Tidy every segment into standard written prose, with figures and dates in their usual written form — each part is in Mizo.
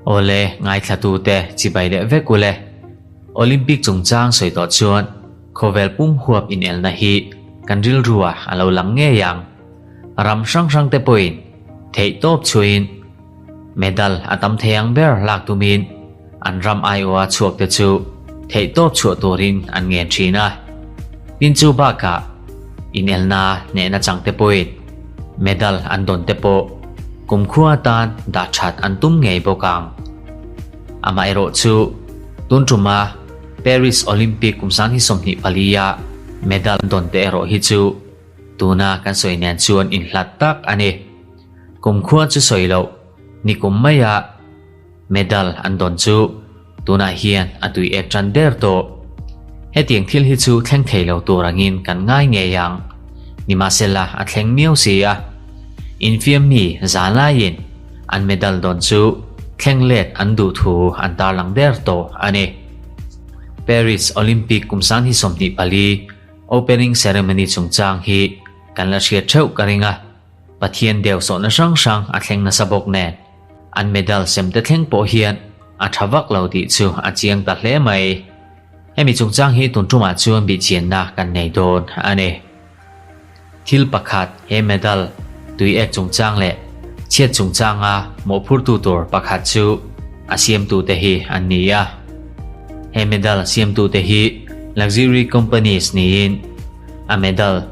Awle, ngaithlatute chibai leh vek ule. Olympic chungchang sawi tawh chuan khawvel pum huap inelna hi kan rilrua a lo lang ngei ang. Ram hrang hrangte pawhin theihtawp chhuahin medal a tam thei ang ber lak tumin an ram aiawha chhuakte chu theihtawp chhuah turin an ngen thin a. Tin chu bakah inelna hnehna changte pawhin medal an dawn te pawh kumkhua atan dah that an tum ngei bawk ang. Amaherawh chu tun tuma Paris Olympic kum 2024 a medal an dawn te erawh hi chu tuna kan sawi nen chuan inhlat tak a ni. Kumkhua chu sawi loh ni kum maia medal an dawn chu tunah hian a tui ek tan der tawh. Hetiang thil hi chu thleng thei lo tur angin kan ngai ngei ang. Nimahsela a thleng miau si a. Infiam mi zan laiin an medal dawn chu thleng let an duh thu an tarlang der tawh a ni. Paris Olympic kum 2024 opening ceremony chungchang hi kan la hriat theuh ka ring a. Pathian deu sawhna hrang hrang a thleng nasa bawk nen, an medal sem te thleng pawh hian a tha vak lo tih chu a chiang ta hle mai. Hemi chungchang hi tun tumah chuan bihchianna kan nei dawn a ni. Thil pakhat he medal tui ek chungchang leh chhiat chungchanga mawhphurtu tur pakhat chu a siamtute hi an ni a. He medal siamtute hi luxury companies niin a medal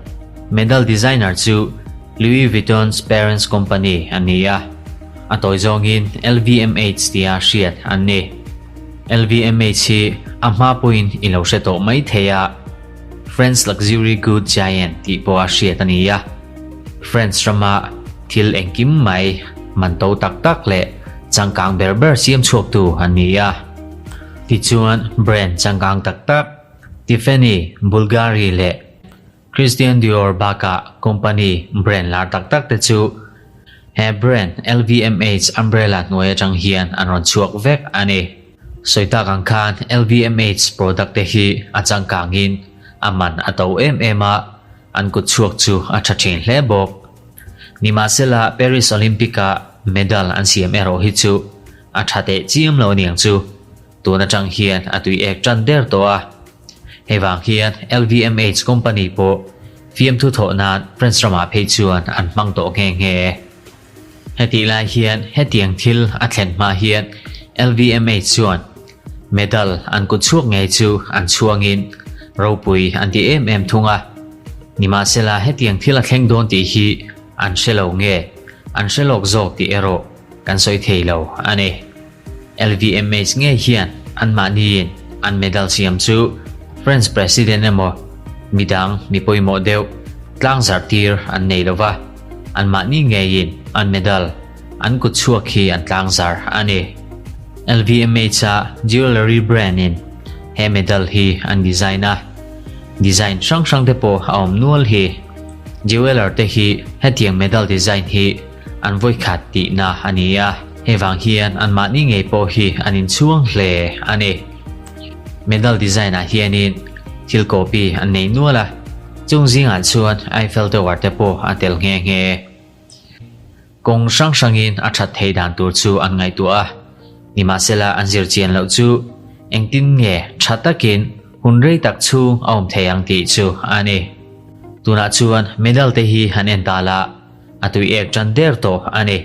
medal designer chu Louis Vuitton's parents company a ni a, a tawi zawngin LVMH tia hriat an ni. LVMH hi a hma pawhin i lo hre tawh mai thei a, French luxury good giant tih pawha hriat a ni a. French rama thil engkim mai man to tak tak leh changkang ber ber siam chhuaktu an ni a. Tichuan brand changkang tak tak Tiffany, Bulgari leh Christian Dior bakah company brand lar tak tak te chu he brand LVMH umbrella hnuai atang hian an rawn chhuak vek a ni. Sawi tak ang khan LVMH product te hi a changkangin a man a to em em a, an kut chhuak chu a tha thin hle bawk. Nimahsela Paris Olympic-a medal an siam erawh hi chu a tha teh chiam lo aniang chu. Tun atang hian a tui ek tan der tawh a. Hei vang hian LVMH company pawh fiamthu thawh nan French ramah phei chuan an hmang tawh nghe nghe. Hetih lai hian hetiang thil a thlen hma hian LVMH chuan medal an kut chhuak ngei chu an chhuangin ropui an ti em em thung a. Nimahsela hetiang thil a thleng dawn tih hi an hre lo nge an hre lawk zawk tih erawh kan sawi thei lo a ni. LVMH ngei hian anmahniin an medal siam chu French President emaw midang mi pawimawh deuh tlangzarh tir an nei lo va, anmahni ngeiin an medal an kut chhuak hi an tlangzarh a ni. LVMH-a jewellery brand-in he medal hi an design a, design hrang hrang te pawh a awm nual hi. Jeweller te hi hetiang medal design hi an vawikhat tihna a ni a, hei vang hian anmahni ngei pawh hi an inchhuang hle a ni. Medal design ah hianin thil copy an nei nual a, chung zingah chuan Eiffel Tower te pawh a tel nghe nghe. Kawng hrang hrangin a that thei dan tur chu an ngaihtuah a, nimahsela an zir chian loh chu engtin nge tha takin hun rei tak chhung a awm thei ang tih chu a ni. Tunah chuan medal te hi han en ta la, A tui ek tan der tawh a ni.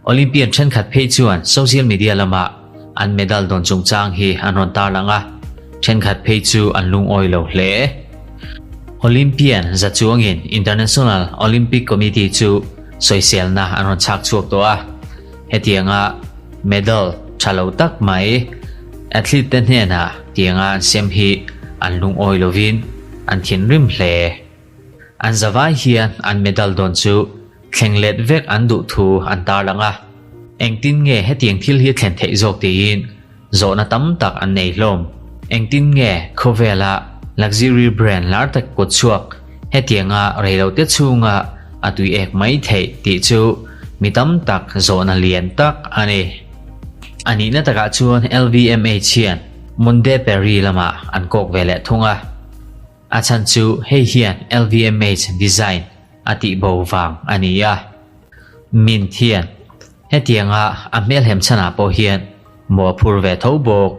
Olympian thenkhat phei chuan social media lamah an medal dawn chungchang hi an rawn tarlang a, thenkhat phei chu an lungawi lo hle. Olympian za chuangin International Olympic Committee chu sawiselna an rawn chhak chhuak tawh a, hetianga medal tha lo tak mai athlete te hnenah tianga an sem hi an lungawi lovin an thinrim hle. An zavai hian an medal dawn chu thleng let vek an duh thu an tarlang a, engtin nge hetiang thil hi thlen theih zawk tiin zawhna tam tak an nei hlawm. Engtin nge khawvela luxury brand lar tak kut chhuak hetianga reilote chhunga a tui ek mai theih tih chu mi tam tak zawhna lian tak a ni. A nihna takah chuan LVMH hian Monde Paris lamah an kawk ve leh thung a. A chhan chu hei hian LVMH design a tih bo vang a ni a. Mint hian hetianga a hmelhem chhanah pawh hian mawh a phur ve tho bawk.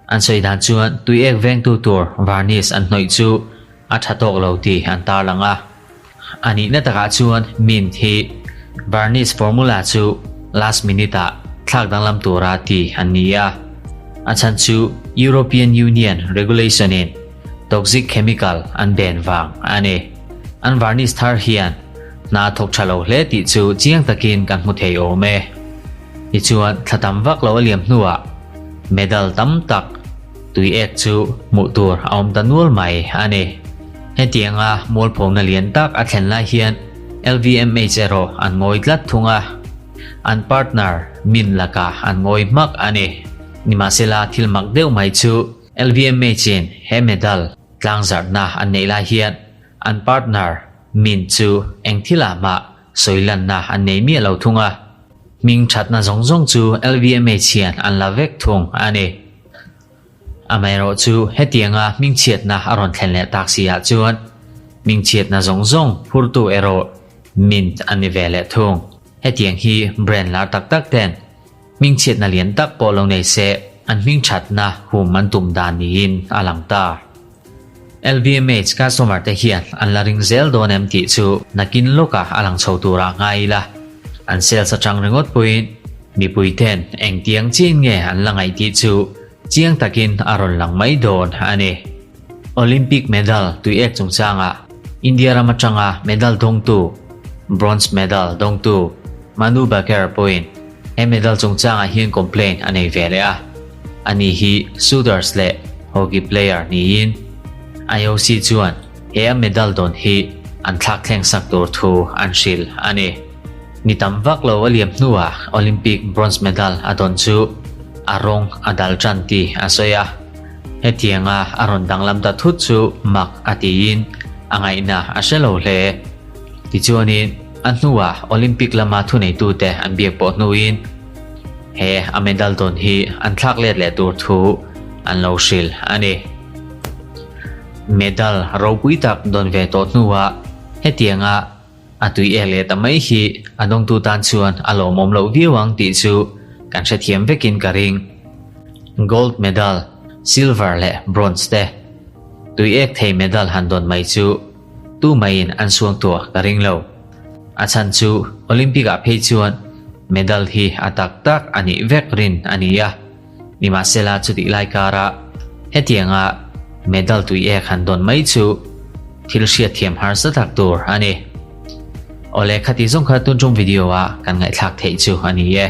An sawi dan chuan tuiek vengtu tur varnish an hnawih chu a tha tawk lo tih an tarlang a. A nihna takah chuan Mint hi varnish formula chu last minute ah thlak danglam tura ti an ni a. A chhan chu European Union regulation in toxic chemical an ben vang a ni. An varnish thar hian hna a thawk tha lo hle tih chu chiang takin kan hmu thei awm e. Tichuan thla tam vak lo a liam hnuah medal tam tak tui ek chu hmuh tur a awm ta nual mai a ni. Hetianga mualphawmna lian tak a thlen lai hian LVMH erawh an ngawi tlat thung a, an partner min lakah an ngawi hmak a ni. Nimahsela thil mak deuh mai chu LVMH-in he medal tlangzarhna an neih lai hian an partner min chu eng thilah mah sawi lanna an nei miah lo thung a. Hming thatna zawng zawng chu LVMH hian an la vek thung a ni. Amaherawh chu hetianga hmingchhiatna a rawn thlen leh tak si ah chuan hmingchhiatna zawng zawng phurtu erawh Mint an ni ve leh thung. Hetiang hi brand lar tak tak ten hmingchhiatna lian tak pawh lo nei se an hmingthatna hum an tum dan niin a lang ta. LVMH customer te hian an la ring zel dawn em tih chu nakin lawkah a lang chho turah ngai ila. An sales atang ringawt pawhin mipui ten engtiang chin nge an la ngaih tih chu chiang takin a rawn lang mai dawn a ni. Olympic medal tuiek chungchangah India ram atanga medal dawngtu, bronze medal dawngtu Manu Bhaker pawhin he medal chungchangah hian complaint a nei ve leh a. Ani hi shooters leh hockey player niin IOC chuan he a medal dawn hi an thlak thleng sak tur thu an hrilh a ni. Ni tam vak lo a liam hnuah Olympic bronze medal a dawn chu a rawng a dal tan tih a sawi a. Hetianga a rawn danglam ta thut chu mak a tiin a ngaihna a hre lo hle. Tichuanin a hnuah Olympic lama thuneitute an biak pawh hnuin He a medal dawn hi an thlak let leh tur thu an lo hrilh a ni. Medal ropui tak dawn ve tawh hnuah hetianga a tui ek leh ta mai hi a dawngtu tan chuan a lawmawm loh viau ang tih chu kan hrethiam vekin ka ring. Gold medal, silver leh bronze te tui ek thei medal han dawn mai chu Tu maiin an suang tuah ka ring lo. A chhan chu Olympic ah phei chuan medal hi a tak tak a nih vek rin a ni a. Nimahsela chutih lai kara hetianga medal tui ek han dawn mai chu thil hriatthiam harsa tak tur a ni. Awle khati zawng kha tun tum video ah kan ngaihthlak theih chu a ni e.